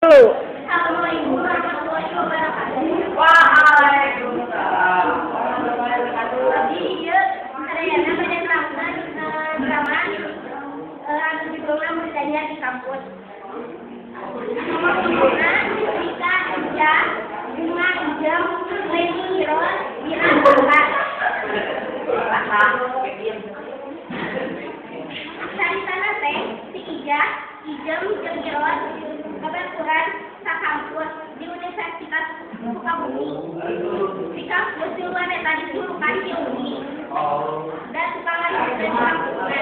Assalamualaikum warahmatullahi wabarakatuh. Waalaikumsalam warahmatullahi wabarakatuh. Abdi ieu sadayana bade nerangkeun drama anu judulna Murdaya di Kampus. Nomor suluna Rika Ija, Bunga Ijem, Leni Iron, Ira Saka. Sarisana teh si Ija, Ijem jeung Iron babaturan sakampus di Universitas Sukabumi. Di kampus tiluan eta dijulukan si Umi dan tukang ngajarkeun di kampusna.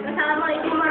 Assalamualaikum.